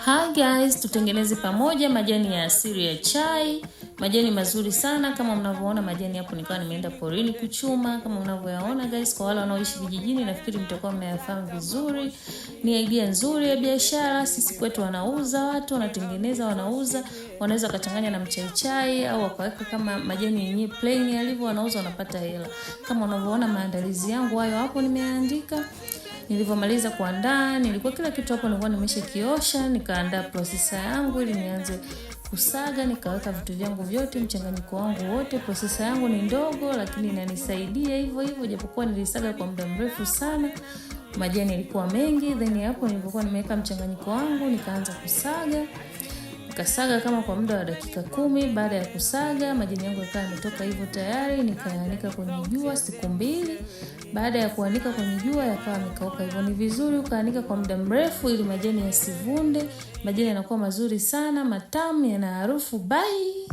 Hi guys, tutengeneze pamoja majani ya asili ya chai, majani mazuri sana kama mnavyoona majani hapo, nikawa nimeenda porini kuchuma kama mnavyoyaona guys. Kwa wale wanaoishi vijijini, nafikiri mtakuwa mnayafahamu vizuri. Ni idea nzuri ya biashara. Sisi kwetu wanauza watu, wanatengeneza, wanauza, wanaweza wakachanganya na mchaichai au wakaweka kama majani yenyewe plain yalivyo, wanauza, wanapata hela. Kama unavyoona maandalizi yangu hayo hapo nimeandika. Nilivyomaliza kuandaa, nilikuwa kila kitu hapo nilikuwa nimeshakiosha, nikaandaa processor yangu ili nianze kusaga, nikaweka vitu vyangu vyote, mchanganyiko wangu wote. Processor yangu ni ndogo, lakini inanisaidia hivyo hivyo, japokuwa nilisaga kwa muda mrefu sana, majani yalikuwa mengi. Then hapo nilipokuwa nimeweka mchanganyiko wangu, nikaanza kusaga nikasaga kama kwa muda wa dakika 10. Baada ya kusaga majani yangu yakawa yametoka hivyo tayari, nikayaanika kwenye jua siku 2. Baada ya kuanika kwenye jua yakawa yamekauka hivyo. Ni vizuri ukaanika kwa muda mrefu ili majani yasivunde. Majani yanakuwa mazuri sana, matamu, yana harufu. Bye.